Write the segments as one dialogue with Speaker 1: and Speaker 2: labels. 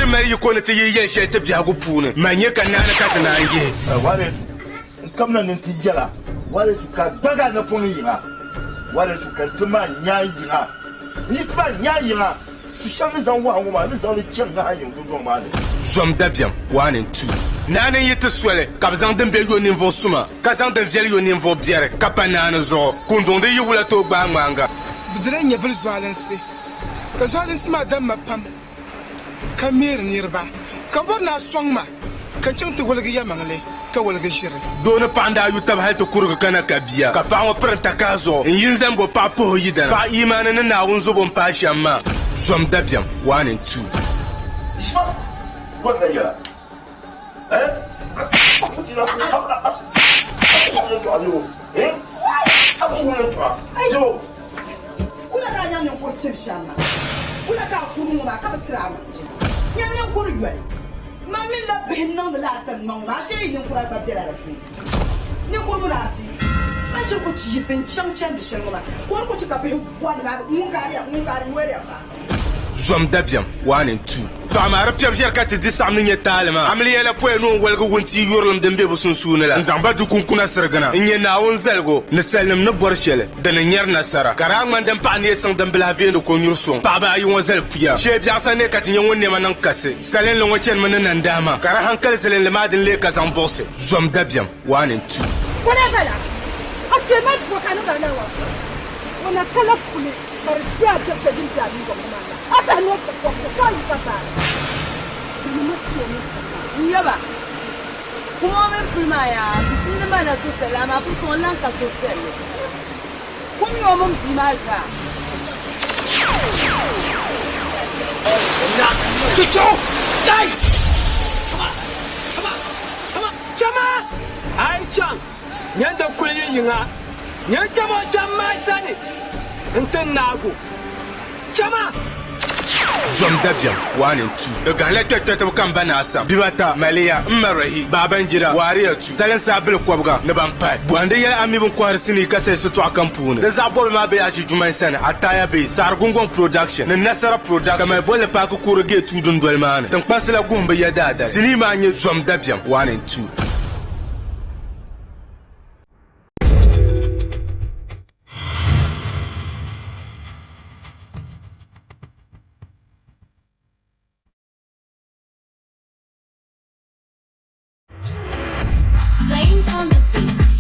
Speaker 1: shiri mali yiko ni ti yihi yɛl shɛli ti biɛhigu puuni, man nyɛ ka naani ka ti naan yihi.
Speaker 2: Wale n kamina ni n ti yɛla, wale tu ka gbagi a napɔŋ yiŋa, wale tu ka n ti ma nya yiŋa, n yi ti ma nya yiŋa, tu shɛli ni zaŋ wahu ŋɔ maa ni zaŋ li chaŋ ŋaha yiŋ dundɔŋ maa ni.
Speaker 1: Zom dabiɛm, 1 and 2. Naani n-yi ti soli, ka bɛ zaŋ din be yo ninvuɣ suma, ka zaŋ din viɛli yo ninvuɣ biɛri, ka pa naani zuɣu. Kunduŋ di yi wula tooi gbaai ŋmaaŋa.
Speaker 3: Bɛ dila nyɛvili zualinsi, ka zualinsi maa dam ma pam, ka meeri niriba, ka bɔri ni a sɔŋ ma ka n chaŋ ti woligi yɛlimaŋli ka woligi ʒiri.
Speaker 1: Doo ni paɣa n-daa yu taba hal ti kurigi ka na ka bia, ka paɣa ŋɔ piri n-takahi zuɣu n-yi n-zani bo paɣa puhi o yidana. Paɣa imaani ni Naawuni zobo m-paai shɛm maa, zom dabiɛm, 1 and 2. Zom dabiɛm, 1 and 2. Tɔ amaa di piɛbu ʒiɛri ka ti di saɣim ni nyɛ taali maa. Amiliya la poya ni o ni woligi wuntia yurilim din be bɛ sunsuuni la n-zaŋ ba du kunkuna sirigina n-nyɛ Naawuni zaligu ni salinim ni bɔri shɛli di ni nyari nasara. Ka daa ŋmani din paɣi neesiŋ din bi lahi veeni konyuri suŋ paɣiba ayi ŋɔ zali puya. Shee biɛɣu sa ne ka ti nya ŋun nɛma niŋ kasi. Salinli ŋɔ chanimi ni nandahima ka di haŋkali zilinli maa din leei ka zaŋ buɣisi zom dabiɛm, 1 and 2.
Speaker 4: Wala bala, a kpe ma dua ka niŋ a naawuni sani. O na kala kuli ka di be a dibisi din be a ningɔŋ ni maa na. A saha ni o ti kɔbisi ka a yi ka baari. Di yi ni ti o mini ka baari.
Speaker 5: N yaba, kum o mini puli maa yaa, di simdi ma na suhupiɛlli, amaa puli sɔŋ n-lan ka suhupiɛlli. Kum ya o mini bia maa zaa.
Speaker 6: Chama! A yi chaŋ, nyan di kuli yi yiŋa, nyan cham o kpɛm maa sani nti naag o. Chama!
Speaker 1: Zom dabiɛm, 1 and 2. Di gahila kpɛrikpɛritiba kam ba ni Asam, Bibata, Maliya, Mmarahi, Babanjira, Waariyatu, Salinsaa bili kɔbiga ni ban pahi. Bɔhindi yɛli a mi bɛ ni kɔhiri sinii ka sayi sitɔɣu kam puuni. Di zaɣ bɔbili maa be Achi Jumai sani, Ataya Base, Saɣiri Gungɔŋ Production, ni Nasara Production, ka mali bolli paaki kuuri gate 2 dundoli maa ni. Tiŋkpansi la guhim bi ya daadali. Sinii maa n-nyɛ Zom dabiɛm, 1 and 2.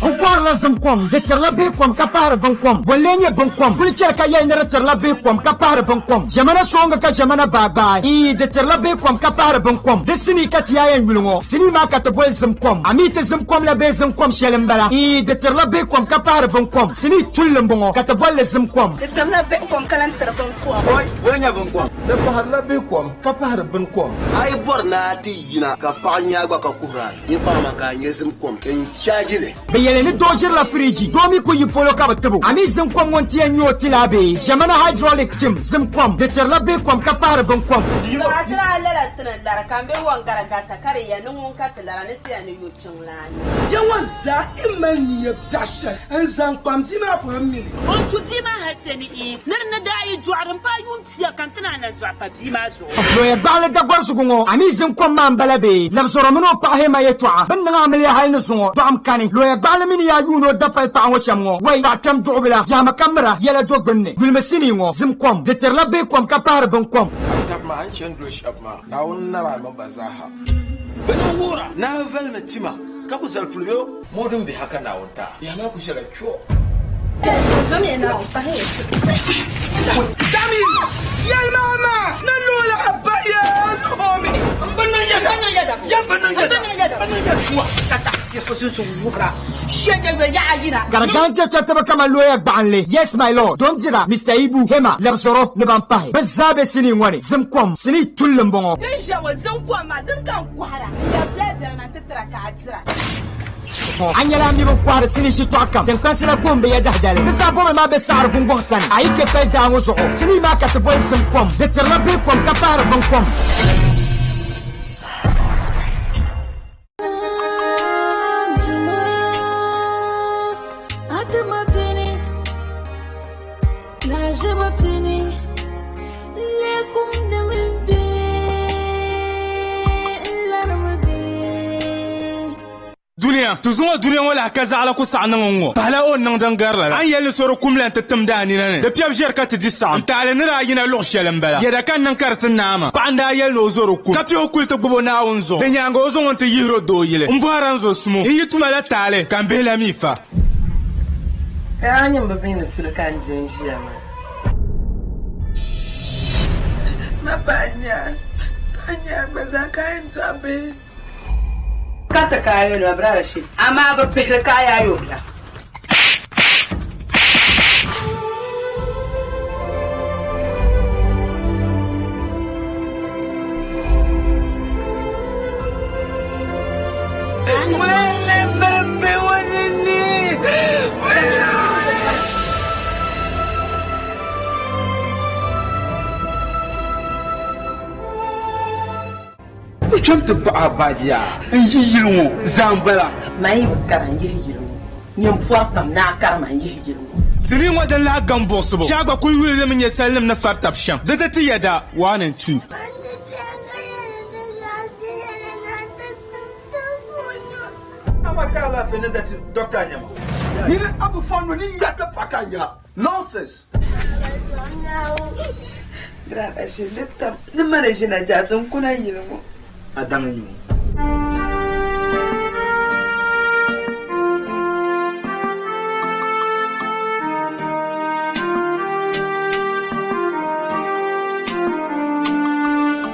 Speaker 7: N kɔhirila zim kom, di tirila bihi kom ka pahiri binkom. Bɔ n-lee nyɛ binkom? Kuli chɛri ka yɛli ni di tirila bihi kom ka pahiri binkom. Ʒɛmana sooŋga ka ʒɛmana baagbaai. Ii, di tirila bihi kom ka pahiri binkom. Di sinii ka ti yaa yɛn yuli ŋɔ. Sinii maa ka ti boli zim kom. A mi ti zim kom la bee zim kom shɛli m-bala? Ii, di tirila bihi kom ka pahiri binkom. Sinii tulli m-bɔŋɔ ka ti boli li zim kom.
Speaker 5: Di tirila bihi kom ka lahi tiri binkom.
Speaker 8: Oi, bɔ n-nyɛ binkom?
Speaker 9: Di pahirila bihi kom ka pahiri binkom.
Speaker 8: A yi bɔri ni a ti yina ka paɣa nya a gba ka kuhiri a, nyin paɣa maa ka a nya zim kom n chaaji li.
Speaker 7: Bɛ yɛli ni doo ʒirila firiiji, doo mi ku yi polo ka bi tibo. A mi zim kom ŋɔ nti yɛn nyɛ o tilaa bee? Ʒɛmana hydraulic tim, zim kom, di tirila bihi kom ka pahiri binkom.
Speaker 5: Saɣisira a lala ti ni lara ka m be wan gara gata ka di ya ni ŋun ka ti lara ni ti ya ni yo tiŋlani.
Speaker 3: Ya ŋɔ zaa yi mali nia biɛɣu shɛli n-zaŋ kpam bia maa polo m-mi li.
Speaker 10: O ni tu bia maa hal ti ni ii ni di ni daa yi dɔɣi din paai yuun pia ka n ti naan lan dɔɣi pa bia maa zuɣu.
Speaker 7: Loya gbaɣili dagɔrisigu ŋɔ, a mi zim kom maa m-bala bee? Labisɔro mini o paɣa Hema yɛtɔɣa, bɛ ni niŋ amiliya hali ni zuŋɔ, dɔɣim kani. Loya gbaɣili mi ni yaa yuuni o dapali paɣa ŋɔ shɛm ŋɔ, wai, paɣa kpɛm duɣubila, jahama ka mira, yɛla do gbunni. Yulimi sinii ŋɔ, zim kom, di tirila bihi kom ka pahiri binkom.
Speaker 9: A taba maa, a ni chani doli shɛba maa, Naawuni nara a mini ba zaaha. Bɛ ni wuhira ni a valimi ti ma, ka ku zali puli bee? Moo din be ha ka Naawuni ti a. Biɛhi maa ku ʒiɛla chuɣu.
Speaker 3: Dami, yɛlimi a ma ni loola a ba ya Naomi.
Speaker 9: M bi niŋ yɛda. Ya bi niŋ yɛda. Bi niŋ yɛda.
Speaker 7: Garigan kpɛrikpɛritiba kaman looya gbaɣinli, Yes My Lord, Don Dira, Mister Ibu, Hema, Labisɔro ni ban pahi. Bɛ zaa be sinii ŋɔ ni. Zim kom, sinii tulli m-bɔŋɔ.
Speaker 5: Din ʒe ŋɔ zim kom maa din ka n kɔhira, n yɛrila biɛri na nti tira ka a dira.
Speaker 7: A nyɛla a mi bin kɔhiri sinii shitɔɣu kam, tiŋkpansi la goon bi ya dahidali. Di zaa bɔmi maa be saɣiri gungɔŋ sani. A yi kpe pali daa ŋɔ zuɣu, sinii maa ka ti boli zim kom. Di tirila bihi kom ka pahiri binkom.
Speaker 1: Nya, ti zuŋɔ dunia ŋɔ lahi ka zaɣila ku saɣi niŋ n-ŋɔ. Pahila o ni niŋ din gari lala. A ni yɛli ni so di kum la nti timdi a nina ni. Di piɛbu ʒiɛri ka ti di saɣim. N taali ni daa yina luɣ shɛli m-bala. Yɛda ka n niŋ ka di ti naai ma. Paɣa n-daa yɛli ni o zo di kum, ka piɛ o kuli ti gbib o Naawuni zuɣu. Di nyaaŋa o zaŋ o nti yihir o dooyili. M bɔhira n zo sumo. N yi tuma la taali, ka m bihi la mi fa.
Speaker 11: Ka a nyini bi bihi ni suli ka n je n-ʒiya maa.
Speaker 12: Ma paɣa nyaa, paɣa nyaa gba zaa ka a yɛn dɔɣi bihi.
Speaker 11: Ka ti ka ayo nima brother shi amaa bi pihiri ka ayo ayo bila.
Speaker 9: O chaŋ ti baɣi a baaji yaa n-yi yili ŋɔ zaa m-bala.
Speaker 11: Man yi bi kara n-yihi yili ŋɔ, nyin pɔri pam ni a kari ma n-yihi yili ŋɔ.
Speaker 1: Sinii ŋɔ din lahi gam buɣisibu shɛŋa gba kuli yuli li mi nyɛ salinima ni fari tab shɛm. Di ti ti yɛda 1 and 2.
Speaker 9: Ama ka alaafee ni dati doctor nyɛma. Nini abu fɔndo ni yata paka ya. Nonsense.
Speaker 12: Ni mani ʒina jaati n-kuna yili ŋɔ.
Speaker 2: A daŋ n-nyɛ o.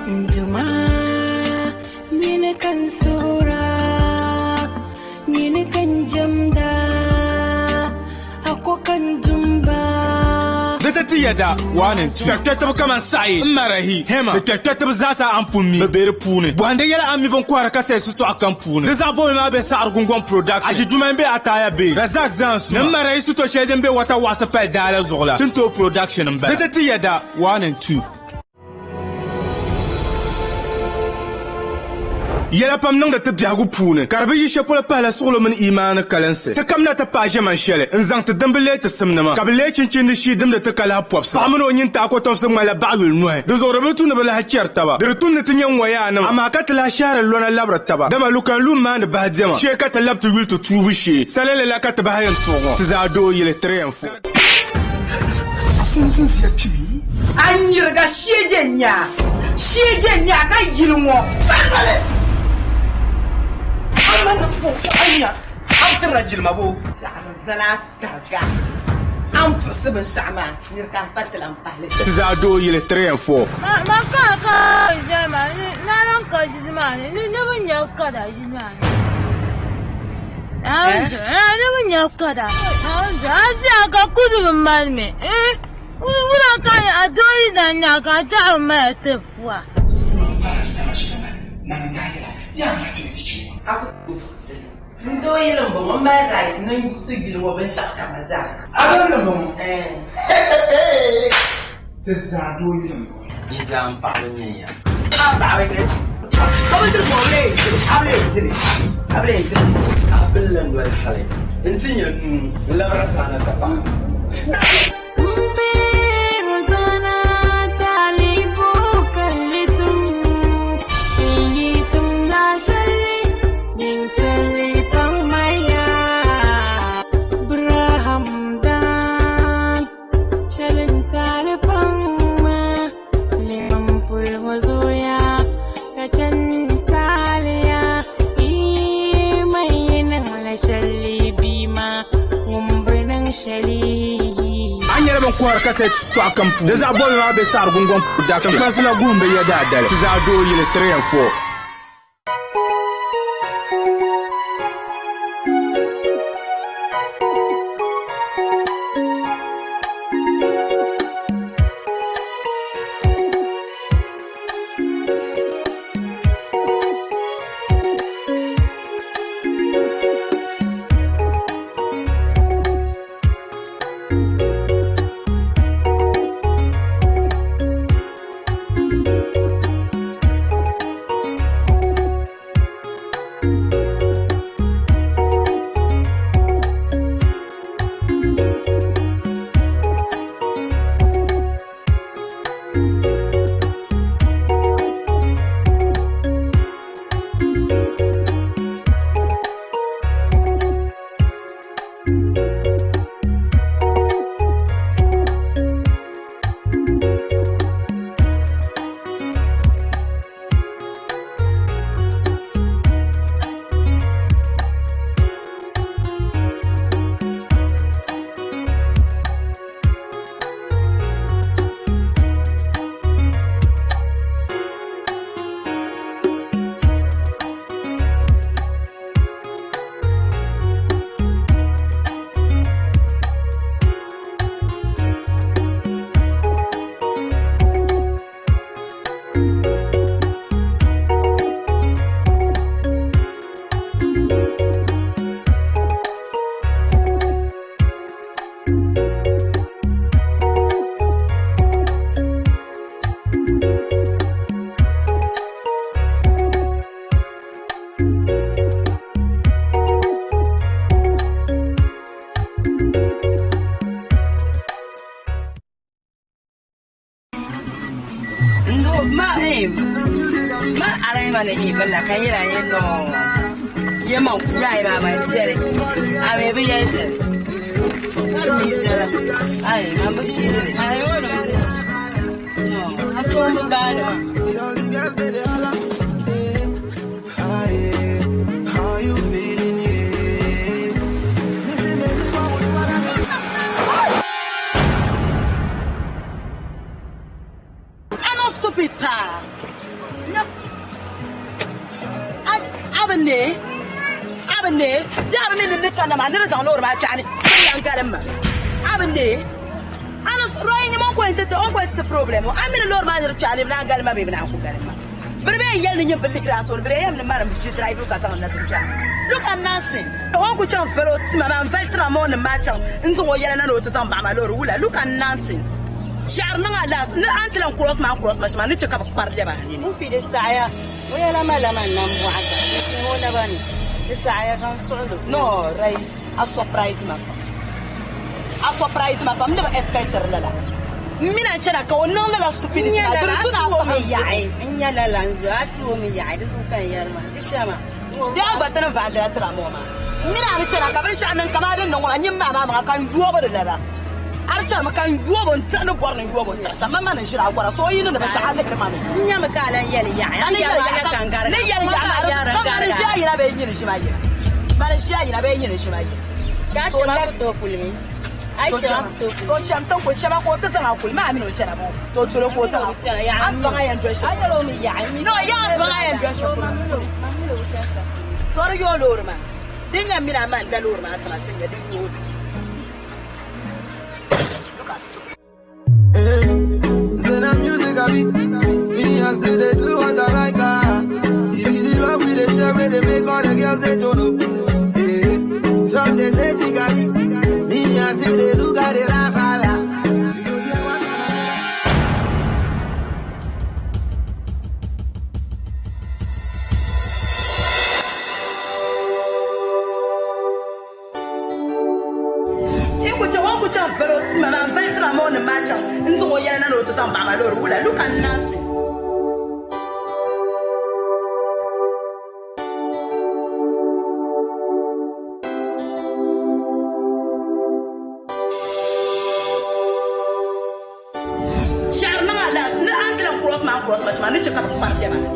Speaker 13: N Duuma, nyini ka n suhira, nyini ka n jɛmda, a ko ka n dumba.
Speaker 1: Di ti ti yɛda 1 and 2. Kpɛrikpɛritiba kaman Saɣi, Marahi, Hema ni kpɛrikpɛritiba zaasa a ni pun mi bɛ be di puuni. Bɔhindi yɛla a ni mi binkɔhira ka sayi sitɔɣu kam puuni. Di zaɣ bɔbili maa be Saɣiri Gungɔŋ Production, Aʒi Juma m-be Ataaya Bay, Razak Zaansu ni Marahi sitɔ shɛli din be Wata Waɣisi pali daa la zuɣu la. Tintoo Production m-bala. Di ti ti yɛda 1 and 2. Yɛla pam niŋdi ti biɛhigu puuni ka di bi yi shɛli polo pahila suɣulo mini imaani kalinsi. Ti kamina ti paai ʒiɛman shɛli n-zaŋ ti dimbi leei ti simnima, ka bɛ leei chinchini ni shii dimdi ti ka lahi pɔbisi. Paɣa mini o nyintahi kɔtomsi ŋmanila baɣiyuli nɔhi, di zuɣu di bi tu ni bɛ lahi chɛri taba. Di di tum ni ti nyɛ ŋɔyaanima, amaa ka ti lahi shɛhiri lɔna labiri taba, dama lukan lu m-maandi bahi diɛma shee ka ti labi ti yuli ti tuubu shee. Salinli la ka ti bahi yɛn tuɣi ŋɔ, ti zaa dooi yili 3 and 4.
Speaker 12: A nyiriga shee je nyaa, shee je nyaa ka yili ŋɔ. Saɣiri zali a tariga, a ni puɣisi binshɛɣu maa, niri ka a pa ti lan pahi li.
Speaker 1: Ti zaa dooi yili 3 and 4.
Speaker 14: Ma ka ka ʒiya maa ni na lan ka ʒili maa ni ni bi nya kada ʒili maa ni. Ni bi nya kada. A ʒiya ka kudu bi mali mi. Wula ka a doo yi na nya ka a taɣi mali ti pua.
Speaker 11: N doo yili m-bɔŋɔ, m mali right ni n su yili ŋɔ binshɛɣu kam zaa.
Speaker 3: A doo yili m-bɔŋɔ? Ti zaa doo yili m-bɔŋɔ.
Speaker 8: Yi zaa m paɣaba nyɛ ya.
Speaker 11: A paɣaba nyɛ ka bi diri buɣim lee dili, a bi lee dili, a bi lee dili.
Speaker 8: A pilila noli hali nti nya nuu n-labira saana ka paɣa.
Speaker 1: A nyɛla bin kɔhiri kasɛt tɔɣu kam puuni. Di zaɣ bɔbili maa be Saɣiri Gungɔŋ Production kpaŋsi la guhim bɛ ya daadali. Ti zaɣ doo yili 3 and 4.
Speaker 5: Ma ma ala ma ni i bala ka yira ye no. Ye ma ya ira ma jere. A me bi ye jere. Ai, ma bi jere. Ai wo no. No, a to mo ba no.
Speaker 15: How you feeling?
Speaker 5: I'm not stupid, pa. No. Abin ne? Abin ne? Ya abin ne ne kana ma ne zaŋ loori maa chaɣani yan galim ma. Abin ne? Ana royi ni mon ko inte on ko inte problem. Ami ne loori maa ni chaɣani na galim ma be na ku galim ma. Biri be yel ni nyim billi kira so biri yel ni mara bi drive ka zaŋ na tin chaɣani. Look at nonsense. On ku chaŋ valo tima ma n vali tima mo ni ma chaŋ n zaŋ o yɛla na ni o ti zaŋ baɣa ma loori wula. Look at nonsense. Shɛri niŋ a last ni an ti lan cross ma cross ma shima ni che ka bi kpari lɛba ni.
Speaker 16: N fi di saɣaya o yɛla ma lama n nam bɔɣa ka o naba ni di saɣaya ka n suɣuli.
Speaker 5: No, right. A surprise ma pam. A surprise ma pam. N bi expect lala. N mina n chana ka o niŋ lala stupidity
Speaker 16: N
Speaker 5: ma.
Speaker 16: nyɛ
Speaker 5: Diri
Speaker 16: lala
Speaker 5: tuna
Speaker 16: a
Speaker 5: a
Speaker 16: tuo mi
Speaker 5: faham
Speaker 16: yaɣi n nyɛ lala n zuɣu a tuo mi yaɣi di zuɣu ka n yɛri maa di shɛma.
Speaker 5: Di a gba tini vaandila tira moo maa. N mina a ni chana ka binshaɣu niŋ kamani din niŋ ŋɔ maa nyini maa maa maŋa ka n yoobu di lala. A di chanimi ka n yoobu n tiɣi ni bɔri ni n yoobu n tiɣi shɛm. Man ma ni ʒiri a gɔra so o yi ni ni binshaɣu a lihiri ma mi.
Speaker 16: N nyami ka a lan yɛli yaɣi.
Speaker 5: A ni
Speaker 16: A
Speaker 5: yɛli
Speaker 16: yɛri
Speaker 5: yaɣi
Speaker 16: ka n garigi.
Speaker 5: Ni yɛli yaɣi maa
Speaker 16: Yɛri
Speaker 5: ka mani
Speaker 16: gariga.
Speaker 5: ʒiya yina bee nyini ʒima yina. Mani ʒiya yina bee nyini ʒima yina.
Speaker 16: Ka a chɛma ku tooi kulimi. A yi chɛma ku tooi kulimi.
Speaker 5: To chɛm tiŋ ku chɛma ka o ti zaŋ a kuli maa mini o chɛna boo. To tolo ka o zaŋ a kuli.
Speaker 16: Yaɣi
Speaker 5: A baŋ a yɛn doli
Speaker 16: A
Speaker 5: shɛli.
Speaker 16: yɛli o mi yaɣi.
Speaker 5: No, yaɣi baŋ a yɛn doli shɛli. Sɔri yoo loori maa. Din nya mina man da loori maa tima sin nya din yoo. Look at stupid.
Speaker 15: Say na music I be. Me I still dey do what I like. Ah. You see the love we dey share, where they make all the girls they don't know. Eh, some they say tigari. Me I still dey look at the laugh ah, la.
Speaker 5: In ku chaŋ, o ku chaŋ vali o tima maa, n vali tima maa o ni maa chaŋ n zaŋ o yɛla na ni o ti zaŋ baɣa ma loori wula. Look at nonsense. Shɛri niŋ a last ni a ni ti lan cross ma cross ma shɛm maa ni che ka bi kpari lɛba ni.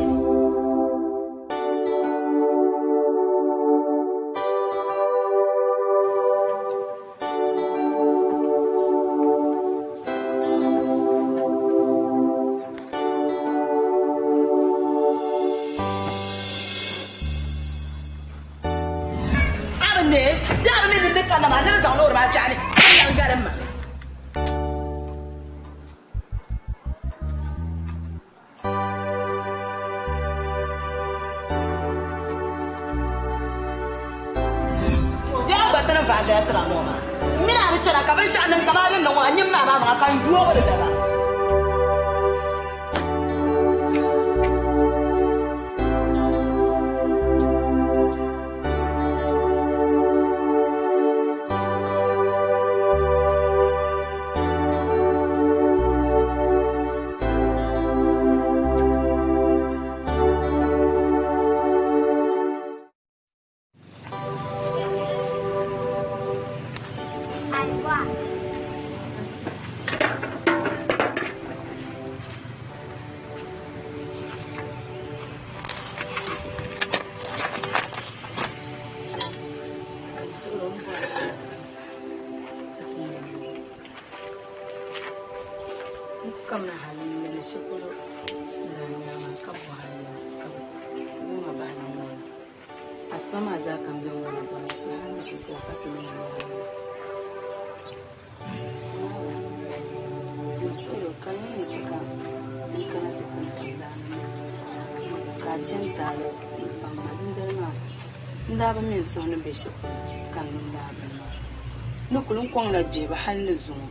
Speaker 5: Abin ne, da abin ne dukkan na ma ni zaŋ loori maa chaɣani ka yan galim ma. Di a gba tini vaandila tira ŋɔ maa. N mina a ni chana ka binshaɣu niŋ kamani din niŋ ŋɔ maa nyini maa maa maŋa ka n yoobu di lala.
Speaker 16: Kamina hali n mili shikuru n nyama ka bɔhiri ka bi ma bahina ŋɔ ni. Asiba maa zaa ka n bɛ ŋɔ ni dɔni so hali ni shikuru ka ti nyɛ ŋɔ ni. N suhuri ka n ni chɛ ka n kana ti kuli tindaani ka a chɛ n taali n paŋ ma dindali maa n daa bi mi n suhu ni be shɛli ka n niŋ daa bini maa. Ni kuli n kɔŋ la gbeebu hali ni zuŋɔ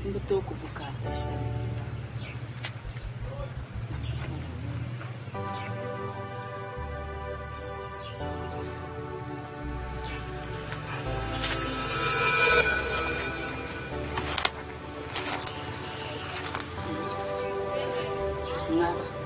Speaker 16: n bi tooi ku bukaata shɛli. Ŋara.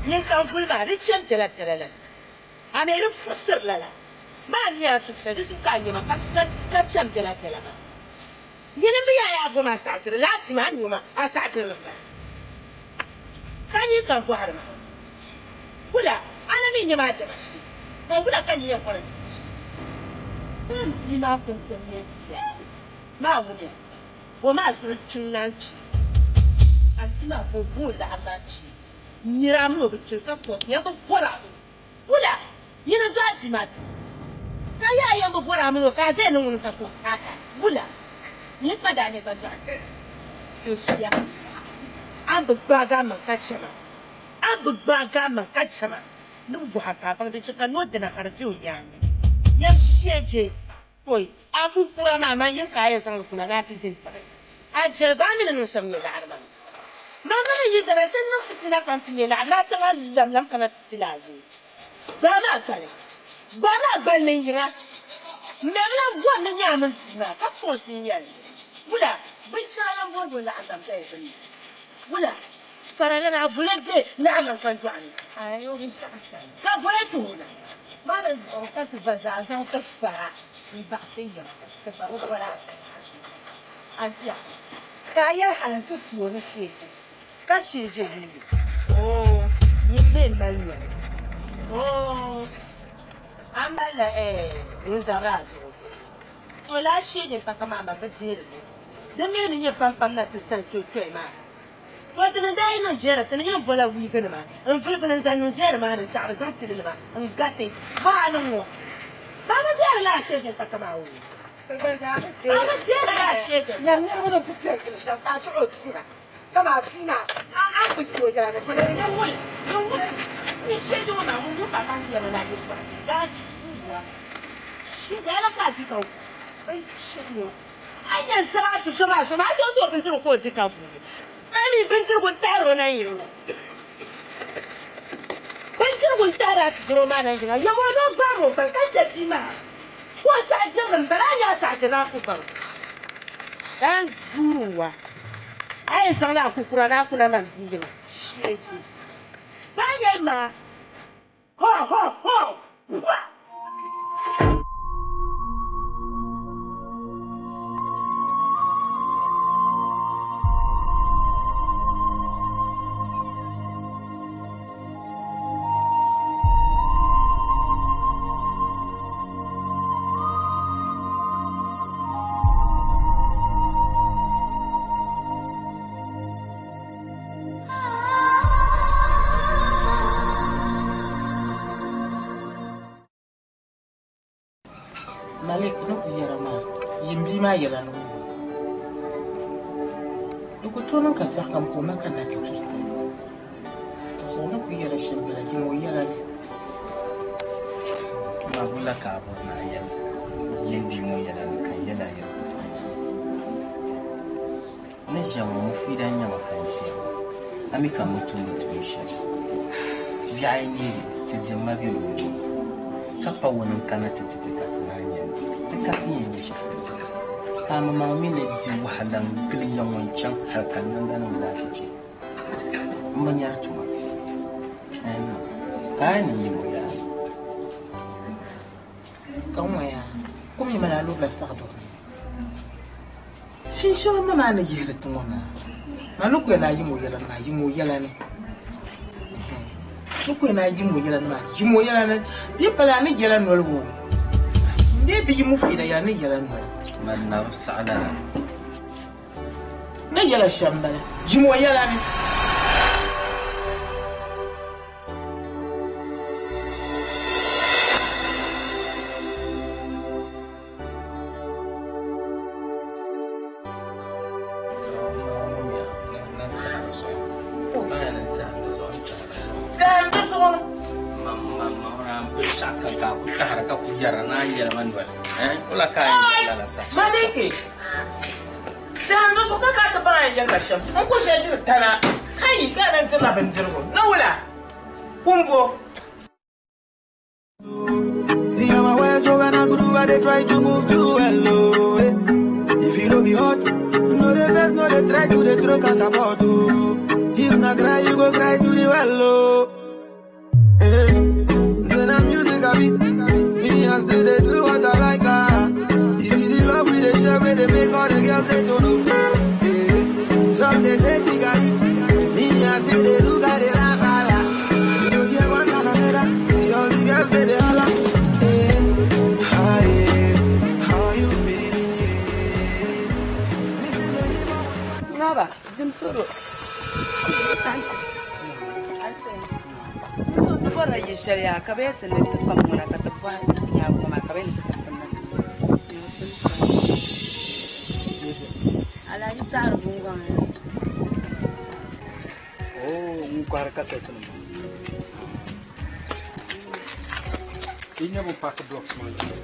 Speaker 10: Nyin ka n vuli maa, di chani piɛlapiɛla la. A mi di puɣisiri lala maa ni a suhu shɛli, di zuɣu ka a nya ma ka chani piɛlapiɛla maa. Nyini m-bi yaa yaa goma a saɣisiri lala ti maa, a ni nya ma a saɣisiri li maa. Ka nyin ka n bɔhiri maa, Wula a na mi nya ma a dama shee, ka wula ka nyin yɛn bɔri ni n chɛ? M bia maa pun ti nya bia maa ŋumiya. O maa zuɣu n-chaŋ naan kpi, ka n ti maa ka o bo o laɣiri maa kpi. Nira mi o bi kpiri ka kɔri yɛn bi bɔri a mini o. Wula? Nyini n-dɔɣi bia maa ti ka yaa yɛn bi bɔri a mini o ka a zaya ni ŋuni ka ka o paaki a. Wula? Nyini pa daa nyɛ gba dɔɣi ti shia. A bi gbaagi a maŋ ka chɛ ma. A bi gbaagi a maŋ ka chɛ ma. Ni bɔha ka a baŋ di chɛ ka noo dina ka di be o nyaaŋa. Yɛm shia je. Pɔi, a ku kura maa, man yini ka a yɛn zaŋ li kuna ni a ti di n-tiɣi. A jɛli ba a mi ni niŋ shɛm nyɛ laɣiri maa. Man mi ni yi dana ti niŋ fitina pam ti nyɛ laɣiri ni a chaŋ a lamlam kana ti ti la a zuɣu. Gbaai ma a gbali. Gbaai ma a gbali ni n yiŋa. M mi bi lan bɔri ni nyɛ a mini bia maa ka fɔnsi n-yɛli, Wula, binshɛŋa lan bɔri bo laɣiri lam zaya gbunni? Wula, faralana a boli be naɣimaŋ kpanjɔɣu ni, ka boli ti wuna. Mani zuɣu ka ti ba zaa zaŋ ti fara m-baɣisi yiŋa, ti gba bi boli a Antia, ka a yɛli hali nti su o ni sheeji, ka sheeji o ni Oo, nyin bee m-mali noli. Oo, a malila ɛɛh ŋun zabiri a zuɣu. To laa sheeji n-ka kaman a ma bi deeri li. Di mi ni nyɛ pampam na ti sani toitoi maa. To ti ni daa yi niŋ jɛra, ti ni yɛn bola wiiginima n-vuli bini n-zaŋ niŋ jɛra maa ni n-chaɣiri zaŋ ti li nima n-gati baɣa ni ŋ-ŋɔ. Ba bi deeri laa sheeji n-ka kaman o. Ba bi deeri laa sheeji. A yɛn sab a ti so maa zuɣu maa, a ti o ti o bindirigu ka o di ka vuui. A mi bindirigu n-tahir o na yiŋa. Bindirigu n-tahir a ti diri o maa na yiŋa. Yawɛ o ni o gbaag o gbali ka chɛ bia maa ka o saɣi dirili m-bala, a ni a saɣi diri a ku baŋ. Ka n guuri n wa, a yɛn zaŋla a kukura ni a kuna man bia yiŋa. Sheeji. Paɣa yɛli ma, Ho, ho, ho! Pua!
Speaker 17: Malik ni ku yɛra maa, yim bia maa yɛla ni wuhi o. Di ku tooi niŋ ka biɛɣu kam ka o ma kanna ti duri ti. Di zuɣu ni ku yɛra shɛm bala, yim o yɛla ni.
Speaker 18: Ma wula ka a bɔri ni a yɛli yim bia ŋɔ yɛla ni ka n yɛli a yɛligu tɔŋ? N ni ʒiya ŋɔ, Mufida n-nyɛ ma ka n ʒiya ŋɔ. A mi ka m bi tumdi tuun shɛli. Biɛɣu ayi neei ti dimma be o nuu ni, ka pa wuni n-kana ti ti ti ka ti naan nya li. Ti ka ti yɛn nya shɛli. Ka a maŋmaŋ mi ni di wahala n-gili ya ŋɔ n-chaŋ hal ka namdanim zaa ti chɛ. M bi nyari tuma. A yɛn niŋ ka a ni yim o yaa.
Speaker 17: Ka ŋɔ yaa, kum yi mali a lurila saɣiduɣu ni. Shinshɛɣu mi maa ni yihiri ti ŋɔ maa, maa ni ku yɛn a yim o yɛla ni maa, yim o yɛla ni. Ni ku yɛn a yim o yɛla ni maa, yim o yɛla ni. Di yi pala a ni yɛla noli o, n dee bi yim o fiila yɛla ni yɛla noli.
Speaker 18: Man na bi saɣi lala.
Speaker 17: Ni yɛla shɛm m-bala, yim o yɛla ni. Maliki, tɛhim di zuɣu ka ka ti baŋ a yɛn yɛli ma shɛm. N ku ʒiya diri tana, ka yi ka a lan dirila bindirigu. Ni wula? Kumbo.
Speaker 15: See how my words so when I groove, I they try to move too well. Oh, eh. If you don't be hot, no the best, no they try to they throw catapult. Oh. If not cry, you go cry to the well. Oh. na music I be. Me I still dey do what I like ah. You see the love we dey share, where they make all the girls they don't know. Yeah. Some they say tigari. Me I still dey look at the la la la. You hear one another, see all the girls they dey holla. Yeah. Hi, how you feeling?
Speaker 16: Ngaba, zim soro. Anti. Anti. So ti bɔrila yili shɛli yaa ka bɛ yɛli ti ni ti kpam ŋuna ka ti bɔhi nyaabu maa ka bɛ yɛli ni ti ti pini na. Alhaji Saɣiri Gungɔŋ ya.
Speaker 19: Oh, ŋun kɔhiri kasɛti nima. Yi nyɛ bin paaki blocks maa ʒiya.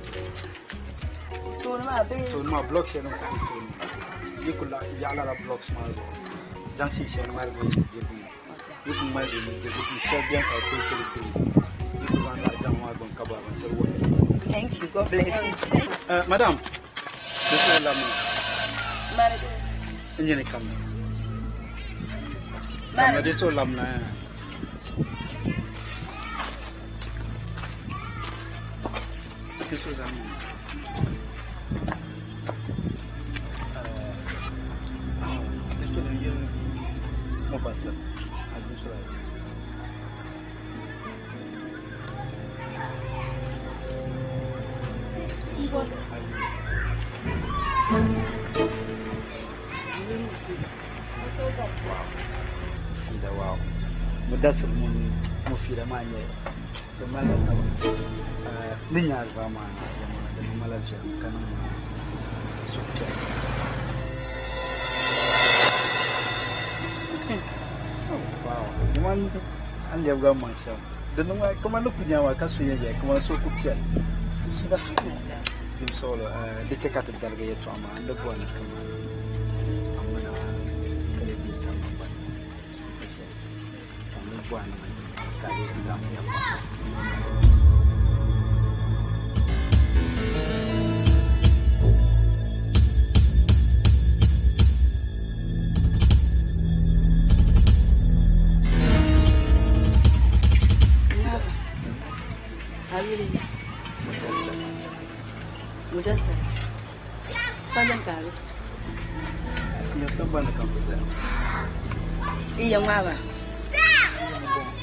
Speaker 16: Tooni maa bee?
Speaker 19: Tooni maa block shɛli din kuli be tooni maa. Yi ku yaɣi lala blocks maa zuɣu junction shɛli ŋmaligi dirigu ŋɔ. Yi ku ŋmaligi nudirigu du shɛli beni ka di peentili green. Yi ku zaŋ lala jaŋ maa gbuni ka bɔri bindirigu wuhiri.
Speaker 16: Thank you. God bless you.
Speaker 19: Madam, di suhu labimi.
Speaker 16: Mani.
Speaker 19: N nyini kamina. Kamina di suhu labimina. Di suhu zabimi. Di suhu yiri Mufasir. A di suhu ayi. Fida wow. Mudassir mun mufida maa nyɛ di malila taba. Ni nya alifa maa jama di mala viɛlim ka niŋ ma suhupiɛlli. Wow. Kaman an lɛbiga maŋ shɛm. Di niŋ ma kaman ni ku nya maa ka so yɛn ʒɛya kaman so ku piɛli.
Speaker 16: Subhanallah.
Speaker 19: Dim sɔglo di chɛ ka ti darigi yɛltɔɣa maa n di bɔri ni kaman amina kali bi tam ba ka ni bɔri ni ka di zaŋ ya pa.
Speaker 16: Ngaba. Ayuli. Mudassir. Sanin tare.
Speaker 19: Ya sambani kam bi zaya.
Speaker 16: Iya ŋmaaba.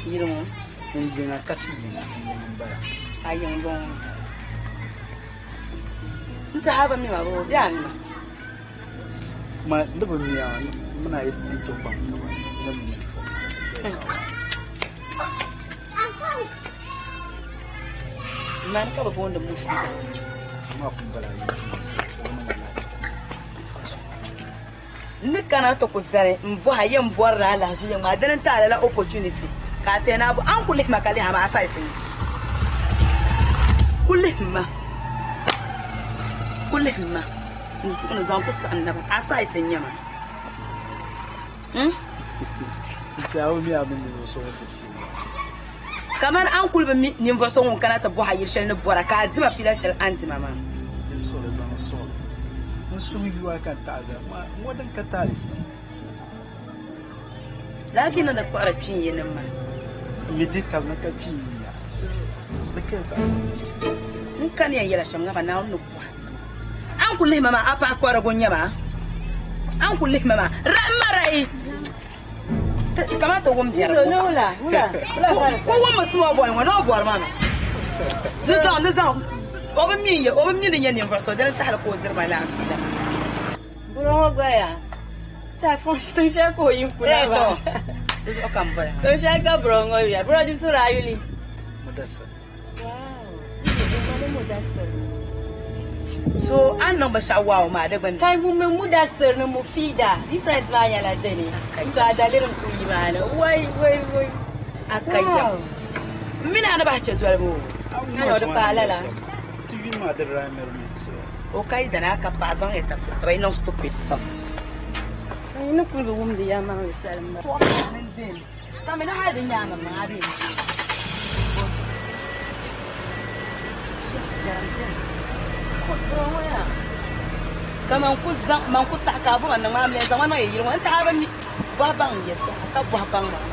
Speaker 16: Yiri ŋɔ.
Speaker 19: N yiŋa ka ti yiŋa n yiŋ n bala.
Speaker 16: A yiŋ bɔŋɔ. N saha bi mi ma boo, bɛ a mi ma.
Speaker 19: Ma ni bi miya mina yi n to baŋ taba ni mi fo.
Speaker 16: Mani ka bi booni Mufida.
Speaker 19: Ma kun bala yi o ni ma laasi.
Speaker 16: Ni kana ti ku zani n bɔha yɛn bɔrila alahichi yɛn maa dini n ti a lala opportunity ka a tɛna a bo an ku lihima ka lihi amaa a saɣisi ni ku lihima ku lihima n zuɣu ni zaŋ ti saɣim naba a saɣisi n nyɛma
Speaker 19: N mi a mini ninvuɣ so ŋun ti fiili.
Speaker 16: Kamani an kuli bi mi ninvuɣ so ŋun kana ti bɔha yili shɛli ni bɔra ka a dima fiila shɛli a ni dima maa.
Speaker 19: Din suɣili zaŋ suɣili. N suhu yuwa ka n taɣi zali. Ma ŋɔ din ka taali.
Speaker 16: Lala ka yi niŋdi kpuɣiri kpiin yinim maa.
Speaker 19: N mi di tab ni ka kpiin yiya. Di ka yɛltɔɣa.
Speaker 16: N kani yɛn yɛla shɛm ŋa maa Naawuni ni bɔhi. A ni kuli lihi ma maa a paɣa kɔrigu n-nyɛ ma. A ni kuli lihi ma maa rahim ma rahi. Kamani ti wum biɛri ko wum mi small boy ŋɔ ni o bɔri ma mi. Di zaŋ di zaŋ o bi mi o bi mi ni nyɛ ninvuɣ so dini tahili ka o diri ma laa fiila.
Speaker 14: Buro ŋɔ gba yaa ta fɔŋ tiŋ shɛli ka o yi kuna maa.
Speaker 16: Di zuɣu ka n bɔri.
Speaker 14: Tiŋ shɛli ka buro ŋɔ yuya. Buro di suri a yuli.
Speaker 19: Mudassir.
Speaker 14: Wow. Mudassir.
Speaker 16: So a ni niŋ binshɛɣu waaw maa di gbunni.
Speaker 14: Ka ŋun mi Mudassir ni Mufida difference maa nyɛla dini. So a daliri n kuli yi maa ni. Wai wai wai.
Speaker 16: A ka yɛm. M mini a ni bahi chɛ dolibu o.
Speaker 14: Ka di paai lala.
Speaker 19: Ti yuli maa di rhyme mi so.
Speaker 16: O ka yi dana a ka paɣa zaŋ ya tabili ka ba yi niŋ stupid pam.
Speaker 14: Ni kuli bi wumdi ya maŋli shɛli m-bala.
Speaker 16: Ka mi ni hali di nyaaŋa maa bee. Ka man ku zaŋ man ku saɣi ka a bɔma niŋ maa mi zaŋ ma niŋ yili ŋɔ n taɣi bi mi bɔhi baŋ yɛltɔɣa ka bɔhi baŋ maa.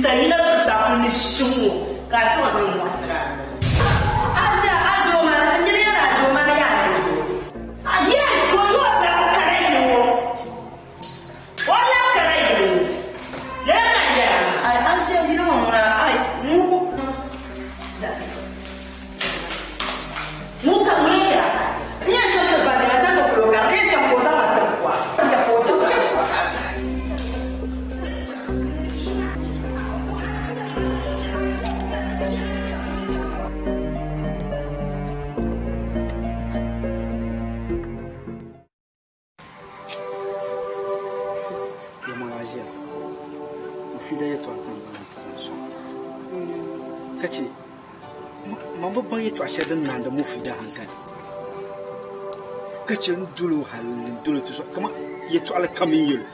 Speaker 10: Ninsal yina zuɣusaa kul ni shim ŋɔ ka a chaŋ zaŋ muɣisiri a noli. A ʒe a doo maa ni, n nini yɛli a doo maa yaa ni doo. Yes, ka o yɔɔ biɛɣu kara yili ŋɔ. O lahi kara yili ŋɔ. Lala ka n yɛra maa.
Speaker 16: Ai, a ʒe yili ŋɔ ŋuna, ai, ŋun ku.
Speaker 10: Ŋun ka ŋun yɛra ka.
Speaker 11: N yɛn chaŋ ti ba nɛma zaŋ ti kulo ka n yɛn chaŋ ka o zaŋ ma ti kuɣa. N chɛ ka o zaŋ ma ti kuɣa.
Speaker 19: Yɛmɔya ʒiya Mufida yɛtɔɣa ka n zaŋ n sɔŋ ka chɛ man bi baŋ yɛtɔɣa shɛli din naandi Mufida hankali ka chɛ n doli o hali n doli o ti sɔŋ kaman yɛtɔɣali kam n yɛl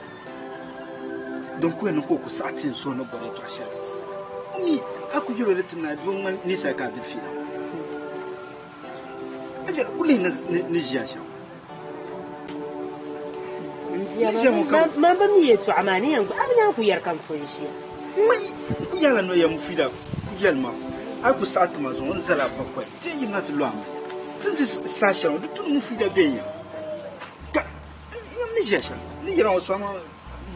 Speaker 19: o din ku yɛn niŋ ka o ku saɣi ti n suhu ni bɔri yɛtɔɣa shɛli o mi a ku yɛl o li ti naai di bi ŋmani ninsal ka a diri fiila a chɛ ku lihi ni ʒiya shɛm
Speaker 10: Man bi mi yɛltɔɣa maa ni yɛn a bi naan ku yɛri ka n pun ʒiya.
Speaker 19: Ku yɛla no yɛm fiila ku yɛli ma a ku saɣi ti ma zuŋɔ n zala bakɔi ti yimina ti lɔhi ma ti ni ti saha shɛli ŋɔ di tu ni mu fiila bɛ ya ka yɛm ni ʒiya shɛm ni yɛra ŋɔ sɔŋ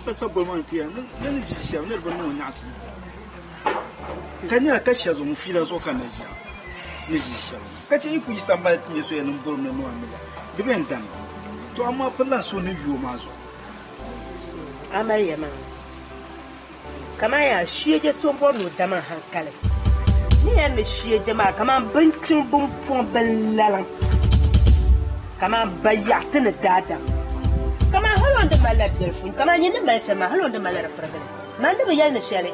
Speaker 19: ba sa boli ma n-ti ya ni ni ʒi shɛm ni di bi niŋ o nyaɣisim ka nyɛla ka shɛli zuɣu mu fiila zuɣu ka n na ʒiya ni ʒi shɛli ka chɛ yi ku yi sambani ti nyɛ so yɛn niŋ borim ni noo amiliya di bi yɛn dami to amaa piri lan so ni yu o maa zuɣu.
Speaker 10: Amaliya maa kaman yaa shieje so m-bɔri ni o dama hankali ni yɛn ni shieje maa kaman bintiŋ bimpɔŋ binlaliŋ kaman bayaɣiti ni daadam kaman hali o ni di malila biɛlifu kaman nyin ni mali shɛm maa hali o ni di malila di pirigili man di bi yɛli ni shɛli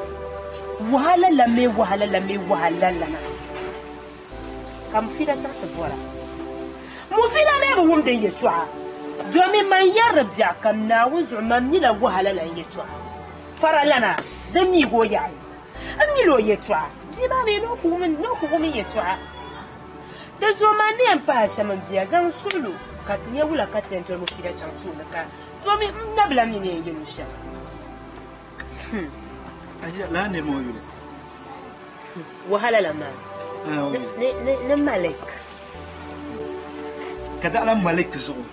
Speaker 10: wahala la mi wahala la mi wahala la maa ka Mufida chaŋ ti bɔra. Mufida lee bi wumdi n yɛtɔɣa, domin man yɛri di biɛɣu kam Naawuni zuɣu man mila wahala la n yɛtɔɣa. Faralana din miig o yaɣi, m mil o yɛtɔɣa, bia maa mi ni o ku wum n yɛtɔɣa. Di zuɣu man ni yɛn pahi shɛm m bia zaŋ suɣilo ka ti nya wula ka ti yɛn doli Mufida chaŋ tooni ka domin m nabila mi ni yɛn yɛl o shɛm.
Speaker 19: Lala niriba ŋɔ yuli.
Speaker 10: Wahala la maa. Ni Malik.
Speaker 19: Ka daɣila Malik zuɣu.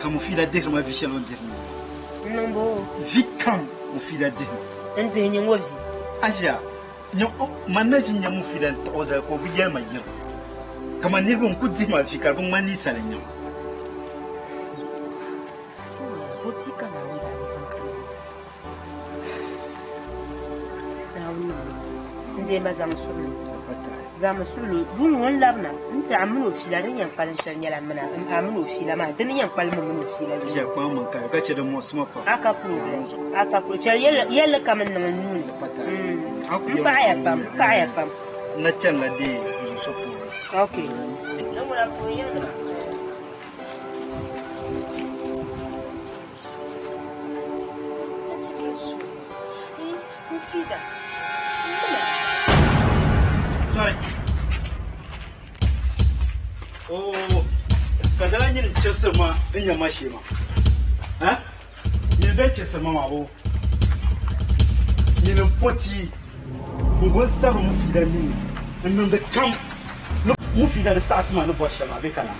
Speaker 19: Ka Mufida dihiri ma vi shɛli o ni dihiri ma.
Speaker 10: N niŋ bo.
Speaker 19: Vi kam Mufida dihi ma.
Speaker 10: N dihi nyɛ ŋɔ vi.
Speaker 19: Aʒia, man na ʒi n-nya Mufida n-taɣi o zali ka o bi yɛli ma yiriba. Kaman niriba n-ku dihi ma vi ka di bi ŋmani ninsali n-nyɛ ma.
Speaker 10: Bo bia ka Naawuni daa zaŋ ti ma? Naawuni ni n deei ma zaŋ suɣulo zaŋmi suɣulo duŋ ŋɔ n labina n ti a mini o fiila din yɛn kpalim shɛli nyɛla mini a mini o fiila maa dini yɛn kpalim mi mini o fiila
Speaker 19: Ʒiya kpaŋ maŋ ka ka chɛ di muɣisi ma pam.
Speaker 10: A ka problem a ka pro chɛli yɛlli kam n niŋ n nuuni n paɣaya pam n paɣaya pam.
Speaker 19: N na chanila deei n so puuni.
Speaker 10: Okay. Ni ŋuna puuni yɛlli ma.
Speaker 19: Sorry. Oh, ka dala nyini chɛsiri ma n nya ma shee ma. Ha? Nyini bɛ chɛsiri ma maa bo. Nyini poti n bo sabiri mu fiida nini n niŋdi kam ni mu fiida di saɣasi ma ni bɔri shɛli maa bɛ kana.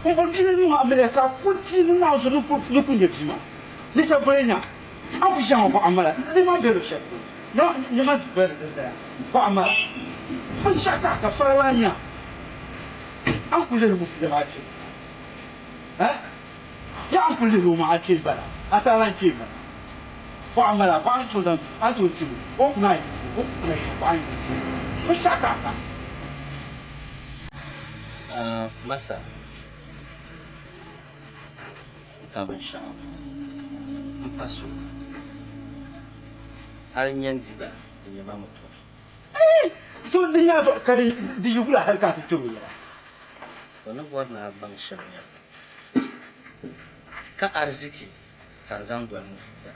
Speaker 19: N bɔri bia ni amiliya ka a ku ti ni naɣ zuɣu ni ku nyɛ bia maa. Ni shɛba boli nya a ku ʒiya ŋɔ bɔɣa mala ni maa be luɣ shɛli polo ni ma doli di zaya bɔɣa mala. Binshɛɣu ka ka fara lan nya a ni ku lihi Mufida maa kpee ha? Ya a ni ku lihi o maa a kpee bala a saha lan kpee bala bɔɣa mala bɔɣa ni tooi zaŋ a ni tooi ti o o ku naan yi o ku naan yi bɔɣa ni tooi binshɛɣu ka a ka.
Speaker 18: Masa ka binshɛɣu m-pa so hali n-yɛn di ba di nyɛ ma mutuwa.
Speaker 19: So di nyɛla ka di yi wula hali ka a ti kpɛri o yɛla.
Speaker 18: O ni bɔri ni a baŋ shɛm nyɛla ka ariziki ka n zaŋ doli Mufida.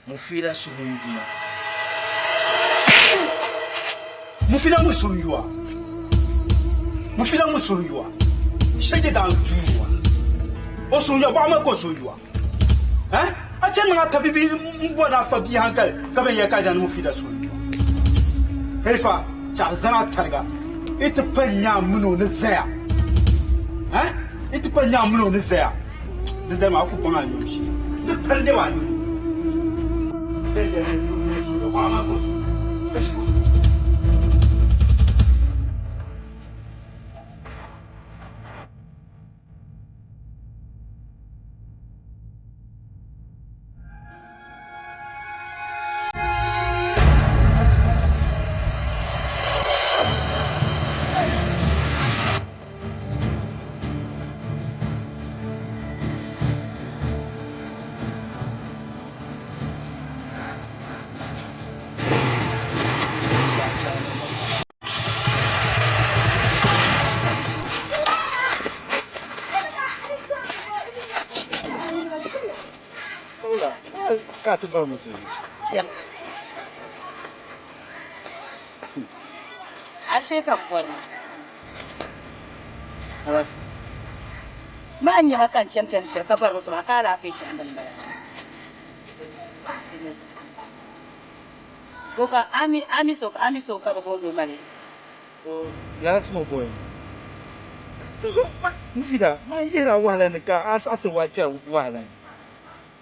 Speaker 18: Mufida suhu n-yuma.
Speaker 19: Mufida ŋun suhu yuwa. Mufida ŋun suhu yuwa. Shege daan duu wa. O suhu yuwa, bɔɣa maa ka o suhu yuwa. Eh? A chɛ niŋ a tabibi m-bɔri ni a fa bia hankali ka bɛn yɛli ka a zaŋ ni Mufida soli. Kaifa, chaɣ zani a tariga, yi ti pa nya a min o ni zaya. Eh? Yi ti pa nya a min o ni zaya. Dindali maa a ku baŋ a nyom shee. Di pali lɛbi a nyom. Ka ti bari mutu.
Speaker 16: Ashe ka bɔri. Maa nyɛma ka n chani chani shɛli ka bari mutu maa ka alaafee chandi m-bala. Bo ka ami ami so ami so ka bi booni o mali.
Speaker 19: Lala suma bɔyi. Mufida, man yihira wahala ni ka a saɣisi wa kpɛri wahala ni.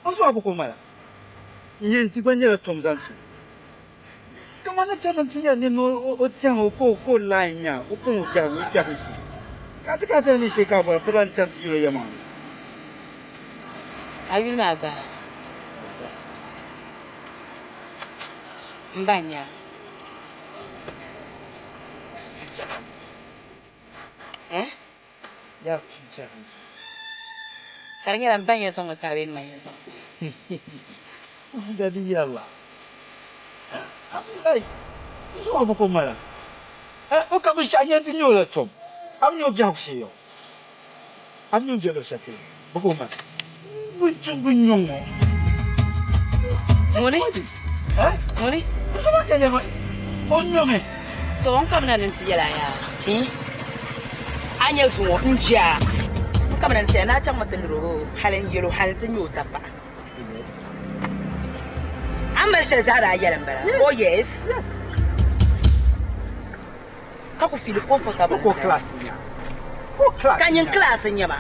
Speaker 19: O zuɣu bi ku mala. N ti gba nyɛla tom zaŋ ti o. Kamani ni chani nti nya nini o tɛha o ka o ka o lahi nya o kpaŋ o biɛhigu o biɛhigu shee. Ka a ti kana ti ni shee ka a bɔri bɛ lan chani ti yuli o yɛlimaŋli.
Speaker 16: A yuli maa gba m ba nya. Eh?
Speaker 19: Ya biɛhigu.
Speaker 16: Ka di nyɛla m ba n-yɛn sɔŋ ka a bee m ma n-yɛn sɔŋ?
Speaker 19: Mufida di yɛrila. Ai, zuɣu bi ku mala. O ka binshɛɣu nyɛ di nyɛ o la tom. A bi nya o biɛhigu shee yɔ. A bi nya o ni be luɣ shɛli polo bi ku mala. Bɛ tum bɛ nyɔŋ ŋɔ.
Speaker 16: Ŋuni? Ŋuni?
Speaker 19: O nyɔmi.
Speaker 16: To n kamina ni n ti yɛli a yaa. A nya zuŋɔ n je a. N kamina n ti yɛli ni a chaŋmi ti liri o hali n yɛl o hali nti nya o tapaɣa. A ni mali shɛli zaa daa yɛli m-bala. Oh yes. Ka ku feel comfortable.
Speaker 19: Ko class nya. Ko class.
Speaker 16: Ka nyin class n-nyɛ ma.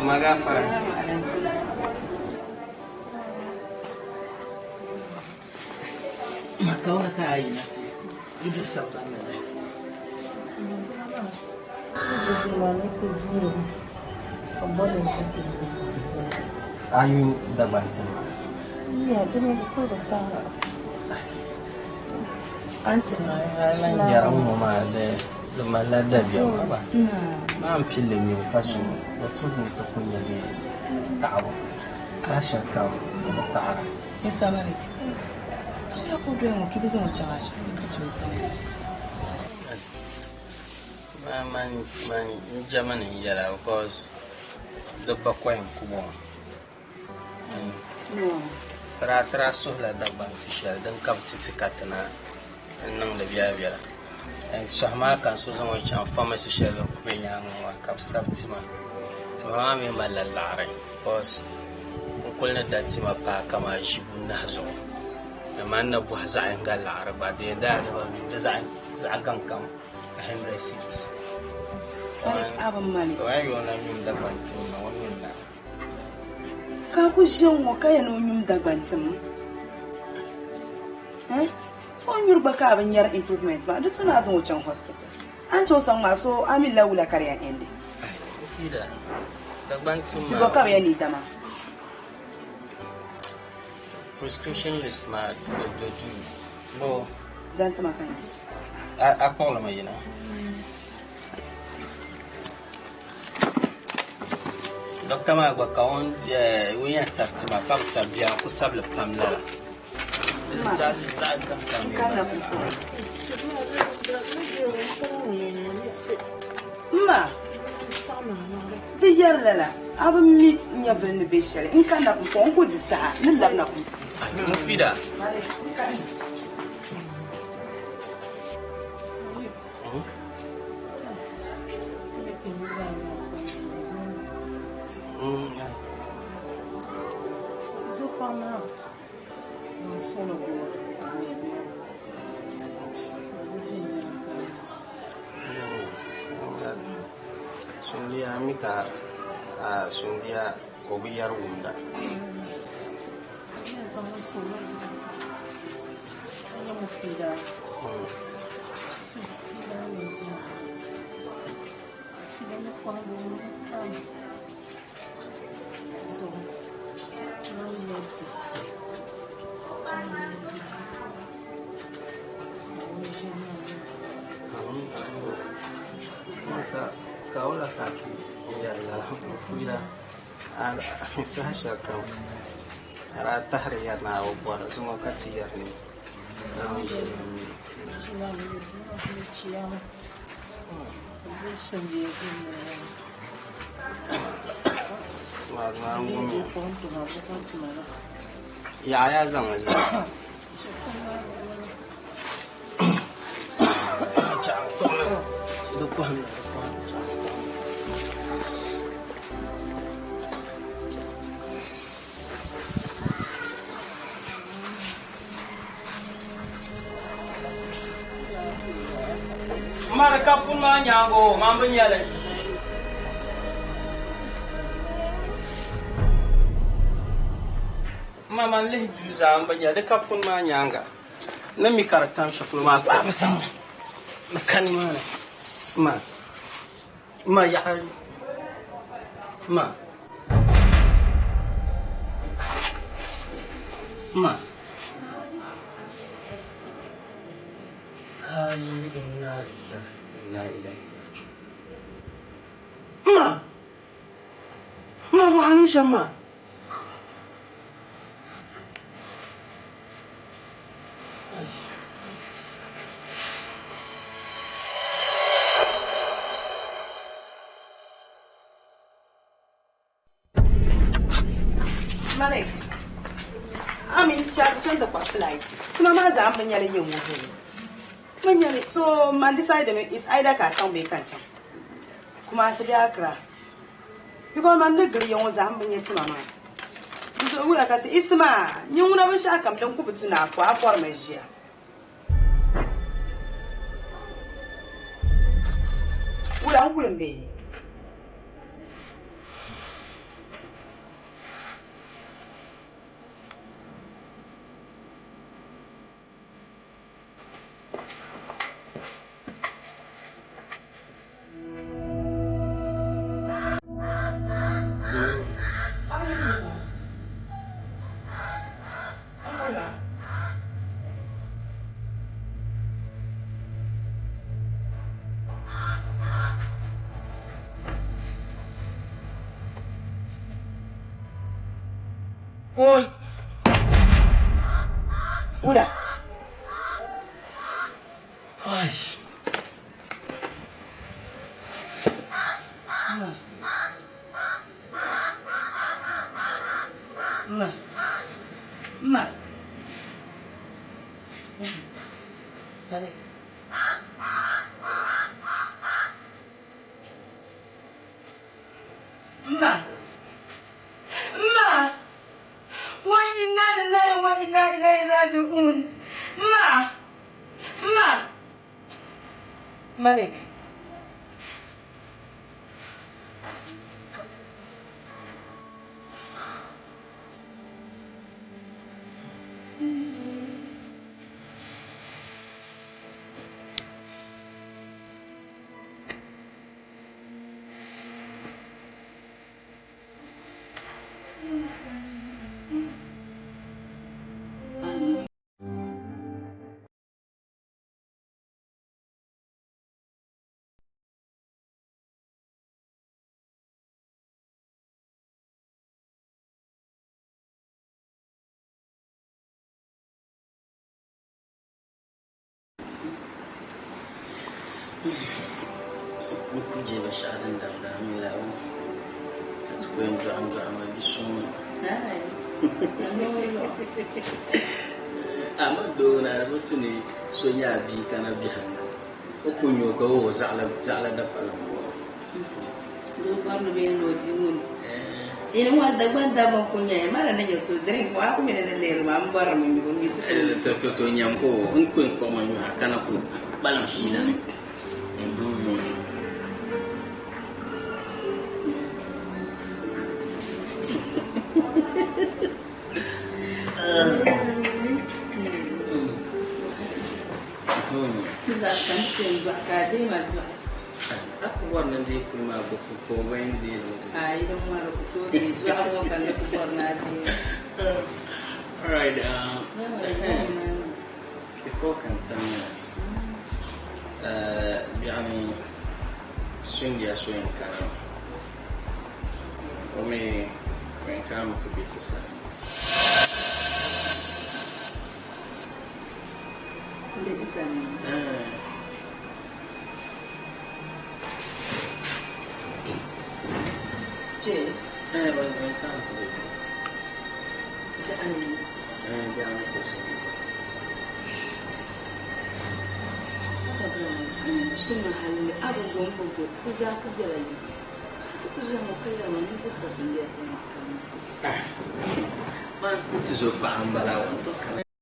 Speaker 18: Magafara. Makawara ka ayina. Idris Abdullah. Ayu Dagbanti. Yɛri ŋɔ maa di di malila dabiɛm haba. Maa n-pilli nyubu ka su di tuhi ni ti ku nya bɛ taɣibu saha shɛli kam di bi taɣira.
Speaker 16: Mr. Malik, ka o doya ŋɔ ka bɛ zaŋ o chaŋ ashibiti ka ti o zaŋ o.
Speaker 18: Man man n jɛma ni n yɛla because di bakɔi n ku bɔŋɔ. Tira tira suhila Dagbaŋ ti shɛli din ka bi ti ti ka ti na n niŋdi biɛla biɛla. And sɔhi maa ka n so zaŋ o chaŋ pharmacy shɛli din ku be nyaaŋa ŋɔ maa ka bi sabi tima. Tima maa mi malila laɣiri because n kuli ni da tima paai kamani ʒi bunahi zuɣu. Dama n na bɔhi zaɣ yinga laɣiri gba di yɛn daa di zaɣ gaŋ kam 100 cedis.
Speaker 16: A bi mali.
Speaker 18: O yɛn yɔɔ na nyum Dagbaŋ tim ma o nyum na.
Speaker 16: Ka ku ʒe ŋɔ ka yɛn o nyum Dagbaŋ tim. Eh? So o nyuri gba ka a bi nyari improvement maa di tu ni a zaŋ o chaŋ hospital. A ni chaŋ o sɔŋ maa so a mi la wula ka di yɛn endi.
Speaker 18: Mufida, Dagbaŋ tim
Speaker 16: Di bɔ ka bi yɛn neei dama.
Speaker 18: Prescription list maa do do duu. Bo.
Speaker 16: Zaŋ ti ma ka nya.
Speaker 18: A kpuɣili mi yina. Dɔkta maa gba ka o ni yɛn sabi ti ma ka bi sabi bia n ku sabili pam lala.
Speaker 16: Ma, di yɛri lala, a bi mi nyɛvili ni be shɛli. N kanna pumpɔŋɔ, n ku di saha ni labina pumpɔŋɔ.
Speaker 18: Mufida. Sundiya mi ka sundiya o bi yɛri wumda. Ka wula ka ti yɛri lala mufida saha shɛli kam a daa tahiri yɛri ni a bi bɔri zuŋɔ ka ti yɛri ni Yaɣa yaa zaŋ li zali. Mari ka puni maa nyaaŋa o, man bi nya li. Ma man lihi duu zaa m bi nya di ka puni maa nyaaŋa. Ni mi ka di tam shɛli polo maa gba bi zaŋ li. Di ka nimaani. Ma, ma yaɣa, ma. Ma. Ayi, inna lillahi wa inna ilaihi raji'un. Ma! Ma bɔɣa ni shɛm maa.
Speaker 16: Malik, a mi chaŋ ti kpa flight. Tuma maa zaa m bi nyɛli yin ŋɔ zuɣu. M bi nyɛli, so man decide mi it's either ka a chaŋ bee ka n chaŋ. Kumasi bee Accra. Because man ni gili ya ŋɔ zaa m bi nyɛ tima maa. Di zuɣu wula ka ti Isima, nyin ŋuna binshɛɣu kam din ku bi tu ni a ko, a bɔrimi ʒiya. Wula n kuli m-be? Oi. Wula. Oi. Ma. Ma. Ma. Malik. Ma. Ma. Wa inna lillahi wa inna ilaihi raji'un. Ma. Ma. Malik.
Speaker 18: N ku je binshɛɣu din damdi a mi la o ka ti ku yɛn dɔɣim dɔɣim a bi suŋ mi. Ama doo na di bi tu ni so nyɛ a bia ka na biɛhim na o ku nya o ka o zaɣila zaɣila dapala m-bɔŋɔ.
Speaker 16: Doo bɔri ni bɛ yɛn ni o di ŋuni. Ini ŋɔ Dagbaŋ dabba n-ku nya ya maa ni nyɛ so drink ŋɔ a ku mi ni ni lihiri maa m bɔrimi nyubu n mi ti tooi.
Speaker 18: To to to nyam ka o n ku kpuɣi ma nyuha ka na ku kpalim fiila ni n doo yuŋ.
Speaker 16: Zaɣ kam ti yɛn dɔɣi ka a deei ma dɔɣi.
Speaker 18: A ku bɔri ni n deei kuli maa ka o gba yɛn deei li.
Speaker 16: Ayi din ŋɔ di ku tooi deei dɔɣibu ŋɔ ka n ni ku bɔri ni a deei.
Speaker 18: Alright, before ka n tam ya, biɛɣuni Sundia so yɛn kana o mi o yɛn kana mi ti be ti sani.
Speaker 16: Be ti sani? Che?
Speaker 18: Eh, ban ban kana ti be.
Speaker 16: Biɛɣuni?
Speaker 18: Eh, biɛɣuni ka so be.
Speaker 16: Haka Brown, a ni su ma hali a bi go m-bi go, ti zaa ku bela yi. A ti ku ʒiya ŋɔ ka yɛri ma ninvuɣ kasi m-be a sani maa ka n ku.
Speaker 18: Man, n tizo paɣa m-bala, o ni tooi kana.